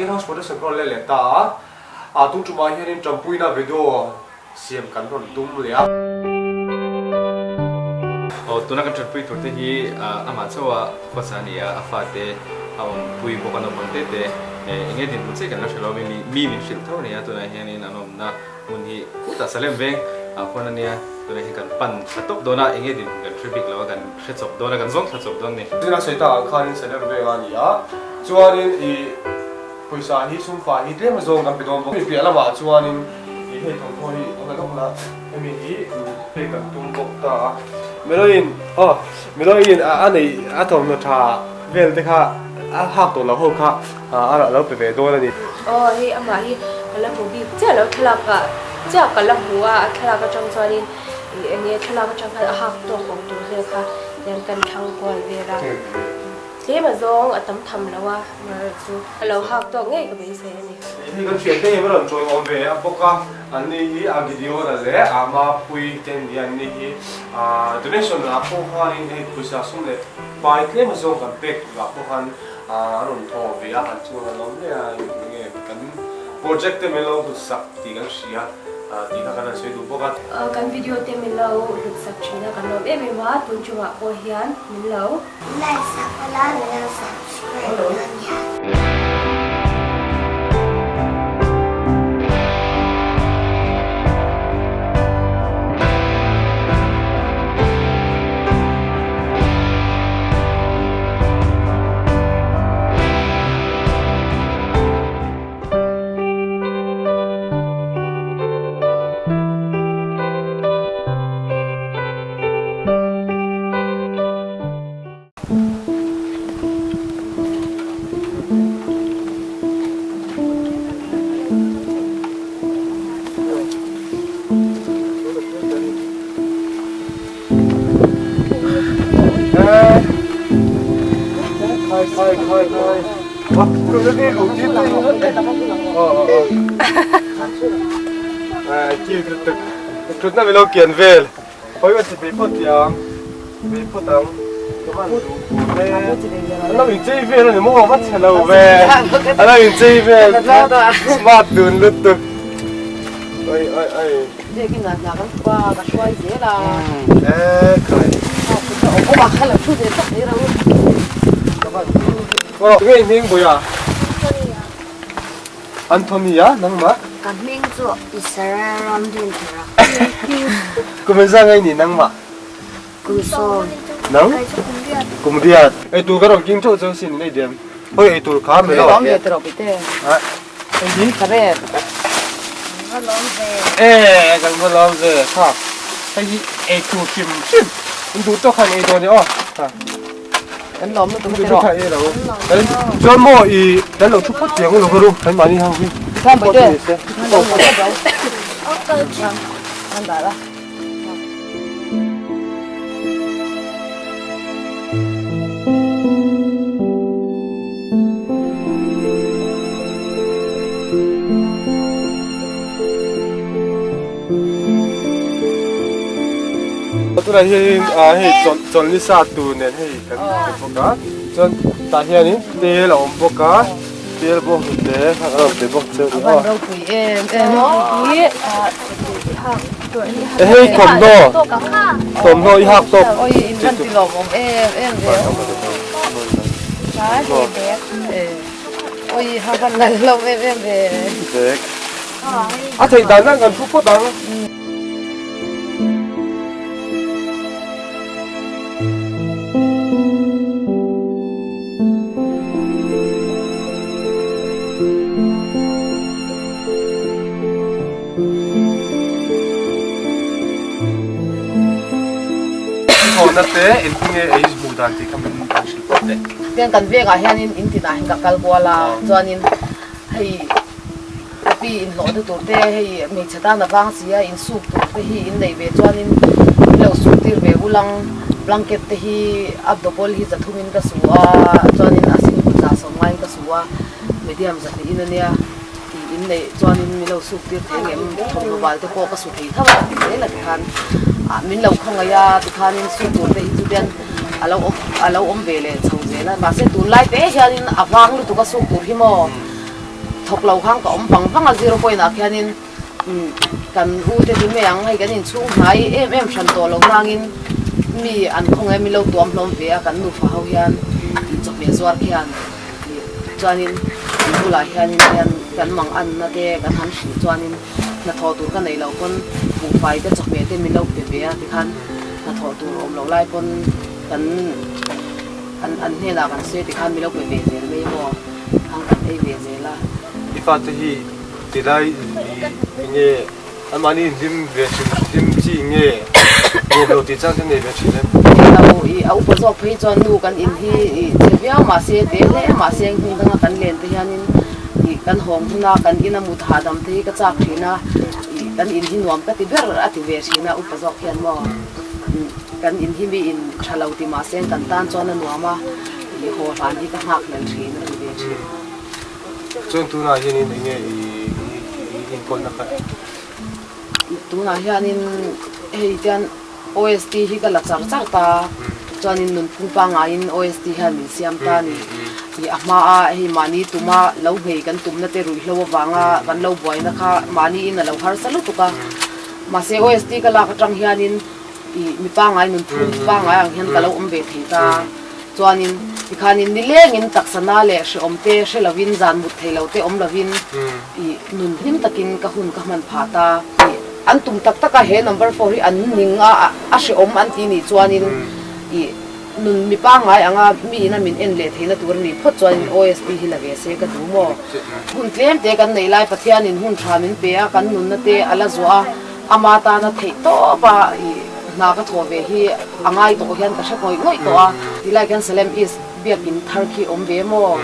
House Production ka rawn let leh ta a, a tung tumah hianin Ṭampuina video siam kan rawn tum leh a. Aw, tuna kan ṭanpui tur te hi amah chauh a khawsa a ni a, a fate a awmpui bawk a naupang te te eng nge dinhmun chiah kan la hre lo a, mi min hrilh tho a ni a, tunah hianin an awmna hmun hi khutah Salem veng ah khuan a nia, tunah hian kan pan thla tawp dawn a, eng nge dinhmun kan hre bik lo a, kan hre chawp dawn a, kan zawng thla chawp dawn a ni. Zira sawi tak ang khanin Salem veng a ni a, chuanin ih pawisa hi sumfa hi tlem azawng kan pe dawn bawk. Piah lamah chuanin ih hei thawmhnaw hi a la lawk la, hemi hi pek kan tum bawk ta a. Miloin aw Miloin a neih a thawmhnaw tha vel te kha a hak tawh lo ho kha a lo pe ve dawn a ni. Aw hei amah hi ka la hmu bik chiah lo thlalak ah chiah ka la hmu a, a thlalak atang chuanin ih eng nge thlalak atang khan a hak tawk awm tur vel kha hian kan thlang kual vel a, tlem a zawng a tam tham lo a amaherawhchu a lo hak tawk ngei ka beisei a ni. Hei kan hriat te hi a rawn chawi awm ve a bawk a, an ni hi a Gideon-a leh a Mapui te an ni a, an ni hi donation ah pawh khanin hei pawisa sum leh pai tlem a zawng kan pek tur ah pawh khan a rawn thaw ve a, kan chuan a lawm hle a, enge kan project te min lo hlut sak tih kan hria tih kha kan han sawi duh bawk a. Kan video te min lo hlut sak thin a, kan lawm em em a, tun chungah pawh hian min lo. Like sak ula min lo subscribe dawn nia. Thutna milo kian vel Hawi a chi bei phawt ang bei phawt ang ka van duh ve an lo inchei vel a ni maw va chhe lo ve an lo inchei vel smart dun lutuk oi oi oi e khai tunge i hming buia Anthony-a nangmah? Ka hming chu Israel Ramdinthara. Kum engzah nge i nih nangmah? Kum sawm. Nang? Kum riat. Eitur ka rawn king theuh cheu sin in ei diam. Hawi eitur kha mi lo. Lawm ve tawh pite. Hei hi? Ka ret. Kan va lawm ve. E kan va lawm ve kha. Hei hi eitur hrim hrim. In duh tawk khan ei dawn e aw. Kan lawm lutuk a tiraw? Chuan maw i kan lo thu phawt chiang lo ru kan mahni ho hi. Kham bai te. Kan dah la. Tunah hian hei chawlhni sa tur nen hei kan hmu bawk a chuan tah hianin tel a awm bawk a tel bawk hnute kha kan rawn pe bawk che a ni aw. Hei thawmhnaw thawmhnaw i hak tawp. A theih dan dan kan thu phawt ang. Thawhna te engtin nge ei hmuh dan tih kha min hrilh phawt teh. Tiang kan vengah hianin in tinah hian ka kal kual a, chuanin hei Copy inhlawh na tur te hei hmeichhe tan a vang si a insuk tur te hi in neih ve chuanin in lo suk tir ve ulang blanket te hi a double hi za thum in ka su a chuanin a single za sawm ngaiin ka su a medium za hnih in ania tih in neih chuanin min lo suk tir thei ngem thawmhnaw bal te pawh ka su thei tho a ti zel a tikhan ah min lo khawngaih a tikhanin suk tur te hi chu hian a lo awm a lo awm ve leh chho zel a mahse tunlai te hianin a vang lutuk a suk tur hi maw. thawk lo khan ka awm vang vang a zero point ah khianin kan u te ti mai ang hei kan inchhung hnai em em hran tawh lo nangin mi an khawngaih a min lo tuam hlawm ve a kan nufa ho hian chawhmeh zuar khian chuanin an bulah hianin hian kan mang anna te kan han hrilh chuanin hnathawh tur ka neih loh pawn buhfai te chawhmeh te min lo pe ve a tikhan hnathawh tur awm loh lai pawn kan an an hnenah kan sawi tikhan min lo pe ve zel mai maw khang kan ei ve zel a. I fate hi tilai enge anmahni inhlim ve thin hlim chi nge nuam lo tih chang te nei ve thin em? Lo i a upa zawk phei chuan nu kan in hi i chhe viau mahse te hle mahse hmun danga kan len te hianin i kan hawng huna kan ina mut hahdam te hi ka chak thin a i kan in hi nuam ka ti ber a ti ve thin a upa zawk hian maw kan in hi mi in tha lo ti mahse kan tan chuan a nuam a i haw hlan hi ka nghak hlel thin a ti ve thin. Chuan tunah hianin eng nge i inkawlna kha? Tunah hianin hei tian OST hi ka la char char ta, chuanin nunphung pangaiin OST hian min siam ta a ni. Ih a hmaa hei mahni tuma lo nghei kan tumna te ruihhlo avanga kan lo buaina kha mahniin a lo harsa lutuk a. Mahse OST ka lak atang hianin ih mi pangai nunphung pangai ang hian ka lo awm ve thei ta. Chuanin tikhanin nilengin taksana leh hrehawm te hre lovin zan mut thei lo te awm lovin ih nun hlim takin ka hun ka hman phah ta. Ih an tum tak tak a he number four hi an ning a a hrehawm an ti nih chuanin ih nun mi pangngai anga mi ina min en leh theihna tur a nih phawt chuanin OST hi la ve se ka duh maw. Hun tlem te kan neih lai Pathianin hun tha min pe a kan nunna te a la zuah a. Ama tana theih tawp a i hna ka thawh ve hi a ngai tawh hian ka hre ngawih ngawih tawh a. Tilai khian Salem East biakin thar khi awm ve maw?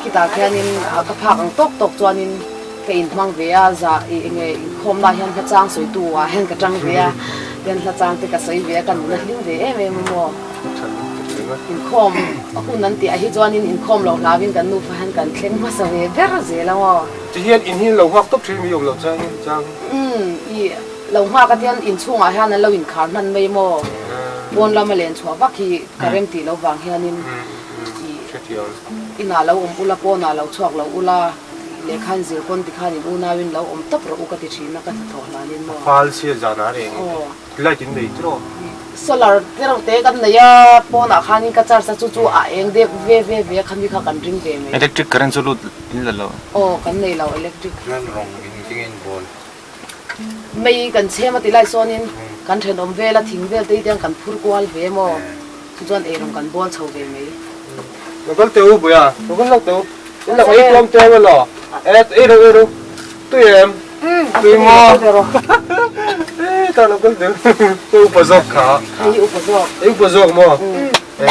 Khitah khianin ka phak ang tawk tawk chuanin ka inhmang ve a, za i enge inkhawmna hian hlachang sawitu ah hian ka tang ve a, tian hlachang te ka sawi ve a, ka nuna hlim ve em em a maw? Inkhawm a hun an tih ah hi chuanin inkhawm loh hlauhin kan nufa hian kan thleng hmasa ve ber zel a maw? Tihian in hi lo nghak tawp thin mi awm loh chang chang. Umm i lo nghak a tian inchhungah hian an lo inkhar hman mai maw? Pawn lama len chhuah vak hi ka rem tih loh vang hianin i inah lo awm ula pawnah lo chhuak lo ula lehkha in zir pawn tikhan in unauin lo awm tawp rawh u ka ti thin a ka hnathawh hlanin maw? Fal sia zanah reng light in nei tiraw? Solar te reuh te kan nei a pawnah khanin ka charge a chu chu a eng deuh ve ve ve a khami kha kan ring ve mai. Electric current chu lut in la lo. Aw kan nei lo electric. Chuan rawng in ti nge in bawl. Mei kan chhem a ti lai sawnin kan thenawm vel a thing vel te hi tiang kan phur kual ve maw chu chuan eirawng kan bawl chho ve mai. Lo kal teh u Buia, lo kal lawk teh u. In lakah i tuam teh emaw law? E ei ro ei ro. Tui em? Tui maw? E ta lo kal teh u. Ka upa zawk kha. Hei upa zawk. I upa zawk maw? E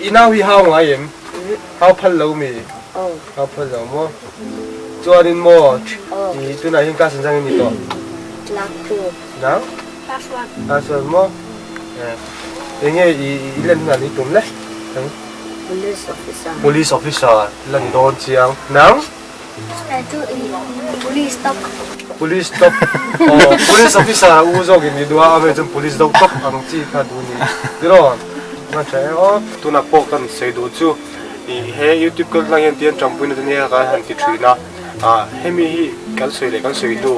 i nau hi hau ngai em? Hau phal lo mi? Hau phal lo maw? Chuanin maw i tunah hian class engzang in ni tawh? Class 2. Nang? Class 1. Class 1 maw? Enge i i lan hunah ni tum le? Police officer. Police officer lan dawn chiang. Nang? Police top. Police top. Aw police officer a u zawk in ni duh a, amei chuan police deuh top ang chi kha duh ni. Tiraw? Nga tha e aw. Tunah pawh kan sawi duh chu i he youtube kal tlang hian tian tanpuina te nia kan han ti thin a, ah hemi hi kan sawi leh kan sawi hnu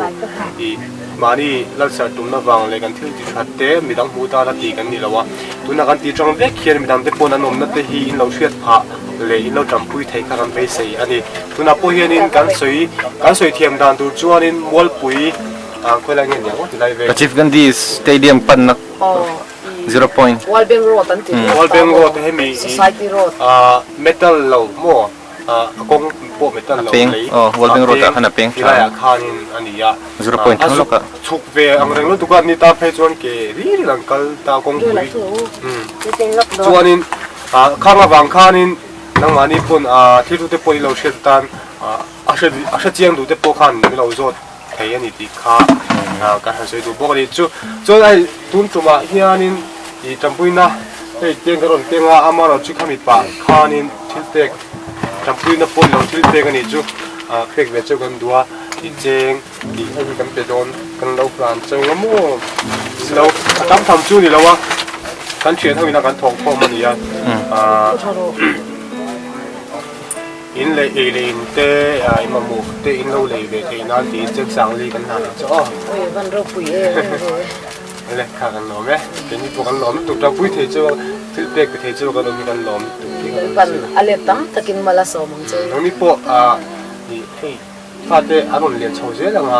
i mahni lalsar tumna vang leh kan thil ti that te midang hmuh tana ti kan ni lo a, tunah kan ti tang vek hian midang te pawn an awmna te hi in lo hriat phah leh in lo tanpui thei kha kan beisei a ni. Tunah pawh hianin kan sawi kan sawi thiam dan tur chuanin Mualpui ah khawilai nge niang aw ti lai vel. Rajiv Gandhi Stadium panna Zero point. Walbeng Road an ti ringawt ta maw? Hemi Society Road. Metal lo maw a kawng pawh metal lo lei. Aw Walbeng Road ah khan a peng tha. Tilai ah khanin a ni a. Zero point thang lawk ah. Chhuk ve ang reng lutuk a ni ta phei chuan ke ri ri lang kal ta kawngpui. Chuanin khang avang khanin nangmahni pawn thil te pawh i lo hriat tan a hre chiang duh te pawh khan min lo zawt. thei a ni tih kha kan han sawi duh bawk a ni. Chu chuan hei tun tumah hianin ih tanpuina hei teng ka rawn keng a, amaherawhchu chu khami pah khanin thil pek tanpuina pawh ni lo thil pek a nih chu pek ve chu kan duh a, ih cheng tih hei hi kan pe dawn kan lo hlan cheng a maw lo a tam tham chu ni lo a kan thian ho ina kan thawk khawm a ni a. In leh ei leh in te i mamawh te in lo lei ve theih nan tiin cheng sangli kan hlan ang che aw. Awi van ropui em em ve. Awle kha kan lawm e. Keini pawh kan lawm lutuk tangpui thei chu thil pek pe thei chu kan awm hi kan lawm lutuk tih ka Lalpan a let tam takin mal a sawm ang che. Nangni pawh ih hei fate an rawn lian chho zel ang a,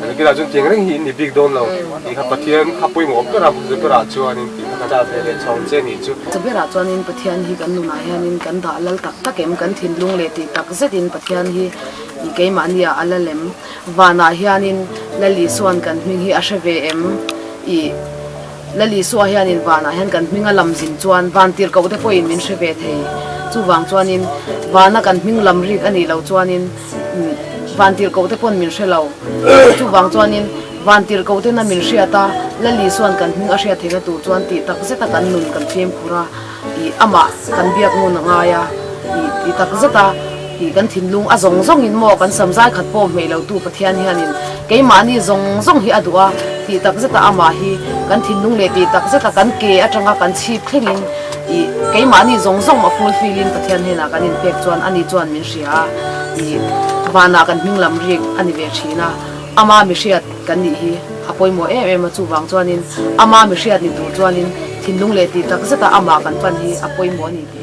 an kilah chuan tiang reng hi in ni bik dawn lo tih kha Pathian kha pawimawh awm ber a, hmasa berah chuanin tih kha kan dah ve leh chho ang che nih chu. Hmasa berah chuanin Pathian hi kan nunah hianin kan dah lal tak tak em, kan thinlung leh tih tak zetin Pathian hi ih keimahniah a lal em, vanah hianin Lal Isua'n kan hming hi a hre ve em, ih Lal Isua hianin vanah hian kan hming a lam zin chuan van tirhkoh te pawhin min hre ve thei. Chuvang chuanin vana kan hming lam rik a nih loh chuanin van tirhkoh te pawn min hre lo. Chuvang chuanin van tirhkoh tena min hriat a, Lal Isua'n kan hming a hriat theihna tur chuan tih tak zeta kan nun kan fimkhur a, ih amah kan biak ngun a ngai a, ih tih tak zeta ih kan thinlung a zawng zawngin maw kan sam zai khat pawh hmeih lotu Pathian hianin keimahni zawng zawng hi a duh a, tih tak zeta amah hi kan thinlung leh tih tak zeta kan ke atanga kan chhip thlengin ih keimahni zawng zawng a fulfill in Pathian hnenah kan inpek chuan ani chuan min hria a, ih vanah kan hming lam rik a ni ve thin a. Ama mihriat kan nih hi a pawimawh em em a, chuvang chuanin ama mihriat ni tur chuanin thinlung leh tih tak zeta amah kan pan hi a pawimawh a ni tih.